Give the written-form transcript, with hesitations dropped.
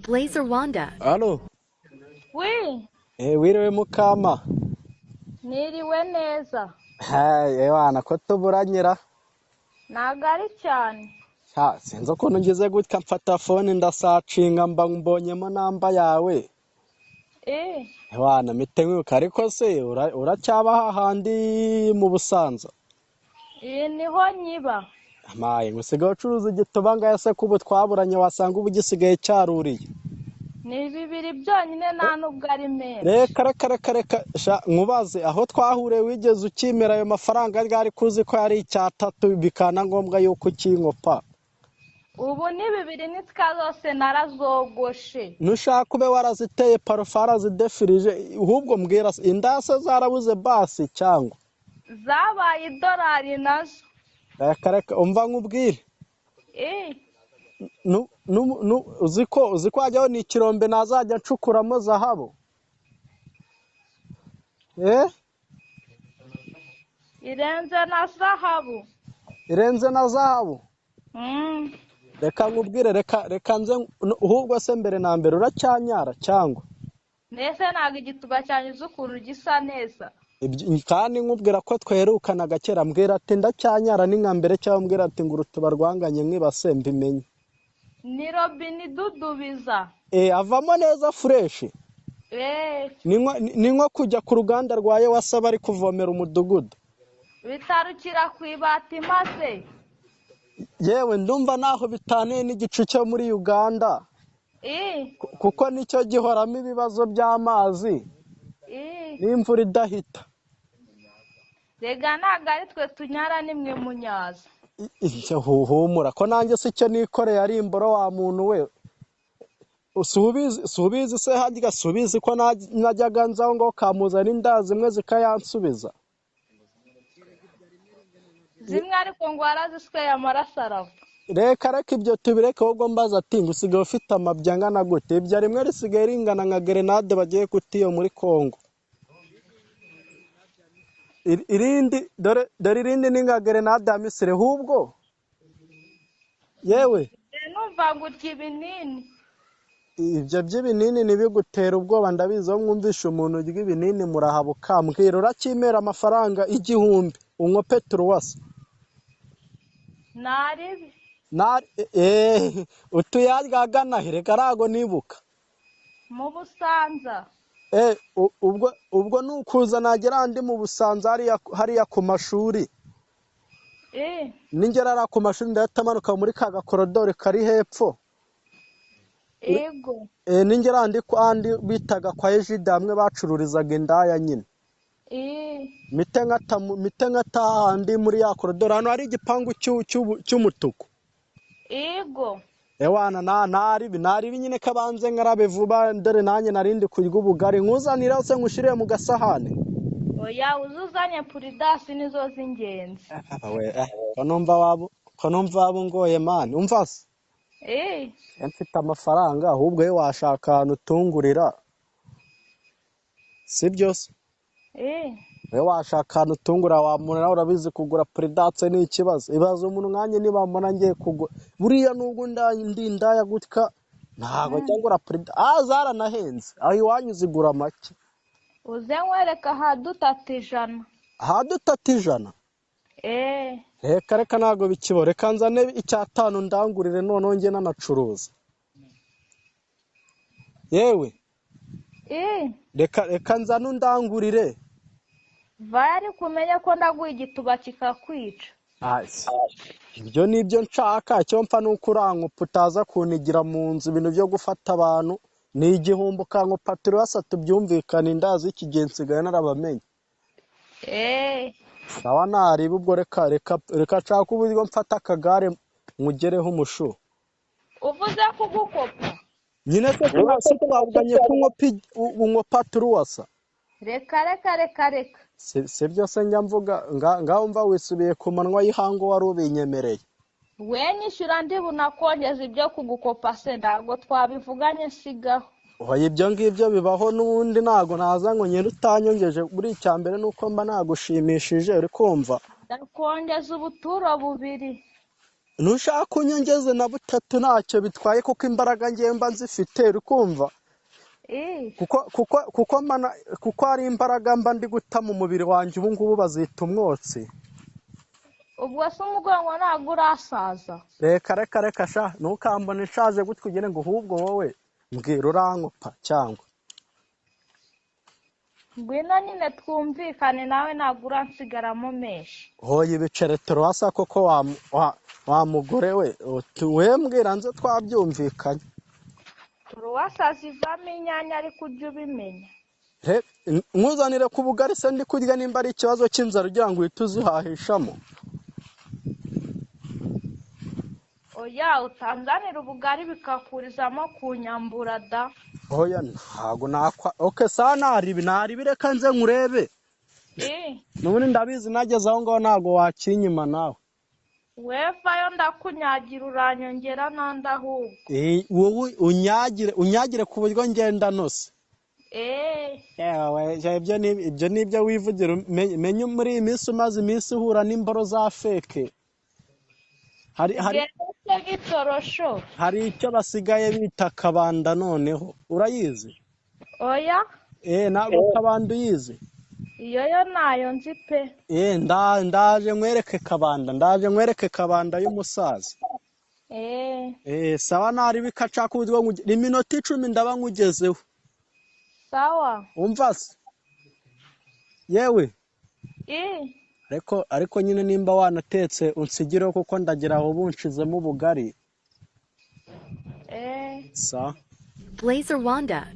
Blaze Rwanda. Alo, Wi, wiriwe Mukama. Niriwe neza. Hey, ewana ko tuburanyira. Ntabwo ari cyane. Ha, sinzi ukuntu ngize gutya mfata phone ndasacinga mba mbonyemo namba yawe. Ewana mpite nkwibuka, ariko se uracyaba hahandi mu Busanza? Iyi niho nyiba. Amaye, ngo usigaye ucuruza igituba ngahe se ko ubu twaburanye wasanga ubu gisigaye cyaruriye. Ni bibiri byonyine, nta nubwo ari menshi. Reka reka reka reka sha nkubaze, aho twahuriye wigeze ukimera ayo mafaranga ryari kuzi ko yari icyatatu bikana ngombwa yuko ukinkopa? Ubu ni bibiri n'itsika zose narazogoshe. Nushaka ube waraziteye parufe warazidefirije, ahubwo mbwira indase zarabuze basi cyangwa? Zabaye idolari nazo. Reka reka umva nkubwire. Uzi ko wajyaho ni ikirombe nazajya ncukuramo zahabu? Irenze na zahabu. Irenze na zahabu? Reka nkubwire, reka nze, ahubwo se mbere na mbere uracyanyara cyangwa? Mbese ntabwo igituba cyanjye uzi ukuntu gisa neza. Kandi nkubwira ko twerukanaga kera, mbwira ati ndacyanyara ni nka mbere, cyangwa mbwira ati ngo urutuba rwanganye nkibase mbimenye. Ni robine idudubiza. Avamo neza fureshi. Ni nko kujya ku ruganda rwa Ewasa bari kuvomera umudugudu. Bitarukira ku ibati maze. Yewe ndumva naho bitaniye n'igicu cyo muri Uganda. Kuko nicyo gihoramo ibibazo by'amazi. N'imvura idahita. Rega ntabwo ari twe tunyara nimwe munyaza. Humura ko nanjye si cyo nikoreye ari imboro wa muntu we. Subizi se harya, subizi ko najyaga nzaho ngo kamuzana inda zimwe zikayansubiza. Zimwe ariko ngo warazisweye amaraso arava. Reka reka ibyo tubireke, ahubwo mbaza ati ngo usigaye ufite amabya angana gute? Ibyo rimwe risigaye ringana nka gerenade bagiye kutiyo muri Kongo. Irindi dore irindi ni nka gerenade ya Misiri ahubwo. Yewe numva ngo urya ibinini. Ibyo by'ibinini ntibigutera ubwoba, ndabizi aho mwumvisha umuntu urya ibinini murahabuka. Mbwira uracyimera amafaranga 1000 unywa peturuwasa? Naribi. Utuyarya agana he? Reka ntago nibuka. Mu Busanza. Ubwo nukuza nagera andi mu Busanza hariya ku mashuri. Ningera hariya ku mashuri ndahita manuka muri ka gakorodori kari hepfo. Yego. Ningera andi andi bitaga kwa Ejide hamwe bacururizaga indaya nyine. Mite nkata handi muri ya korodori hano hari igipangu cy'umutuku. Yego. Ewana naribi nyine kabanze nkarabe vuba, dore nanjye narindi kurya ubugari nkuzanira se nkushiriye mu gasahane. Oya uzuzanye puridasi nizo z'ingenzi. Ko numva waba ungoye mani, umva se? Mfite amafaranga ahubwo we washaka ahantu utungurira. Si byo se? We washaka ahantu utungura wa muntu nawe urabizi kugura puridatse ni ikibazo. Ibaze umuntu nkanjye niba mbona ngiye kugura buriya nubwo ndi indaya gutya ntabwo njya ngura puridatse. Zaranahenze aho iwanyu zigura make. Uze nkwereka ahadutatu 100. Ahadutatu 100? Reka reka ntabwo bikibo, reka nzane 5 ndangurire noneho njye nanacuruza. Yewe reka nzane undangurire. Vari kumenya ko ndaguha igituba kikakwica. Ibyo nibyo nshaka, icyo mpfa nuko urankupa utaza kunigira mu nzu ibintu byo gufata abantu ni igihombo ukankupa turasa tubyumvikana indazi iki gihe nsigaye narabamenye. Sawa nariba ubwo reka reka reka nshaka uburyo mfata akagare nkugereho umushu. Uvuze kugukopa? Nyine se twavuganye ko unkopa turuwasa. Reka reka reka reka. Si byo se njya mvuga ngaho mva wisubiye ku manwa y'ihangu wari ubinyemereye. We nyishyura ndi bunakongeza ibyo kugukopa se ntabwo twabivuganye sigaho. Oya ibyo ngibyo bibaho n'ubundi ntago naza ngo ngende utanyongeje, buri icya mbere nuko mba nagushimishije uri kumva. Ndakongeza ubuturo bubiri. Nushaka unyongeze na butatu ntacyo bitwaye, kuko imbaraga ngewe mba nzifite, uri kumva? Eh, Kuko kuko hari imbaraga mba ndi guta mu mubiri wanjye ubu ngubu bazita umwotsi. Ubwo se umugongo ntabwo urasaza? Reka reka reka sha, ntukambone nshaje gutya ugire ngo ahubwo wowe mbwira urankopa cyangwa Ngwino nyine twumvikane nawe, ntabwo uransigaramo menshi. Hoya, ibiceretero wasa koko wa mugore we, uti we mbwira nze twabyumvikanye. Turuwasa zivamo inyanya, ariko ujye ubimenya. Nkuzanire ku bugari se ndi kurya, nimba ari ikibazo cy'inzara ugira ngo uhite uzihahishamo. Oya, utanzanira ubugari bikakurizamo kunyambura da. Oya, ntago nakwa. Okay, sawa, naribi naribi, reka nze nkurebe. Eh, N'ubundi ndabizi nageze aho ngaho ntago wakinyima nawe. Wevayo ndakunyagira, uranyongera n'andi ahubwo. Eh, wowe unyagire unyagire ku buryo ngenda nose. Eh, Yewe, ibyo ni ibyo wivugira. Menye muri iyi minsi umaze iminsi uhura n'imboro za fake. Hari Genda se gitorosho. Hari icyo basigaye bita kabanda, noneho urayizi? Oya. Eh, ntabwo kabanda uyizi? Iyo yo ntayo nzi pe. Eh, ndaje nkwereke kabanda, ndaje nkwereke kabanda y'umusaza. Eh, Eh, sawa, nari bikaca ku buryo iminota 10 ndaba nkugezeho. Sawa. Umva se yewe. Eh, Ariko nyine nimba wanatetse unsigireho, kuko ndagira aho bunshizemo ubugari. Eh. Sawa. Blaze Rwanda.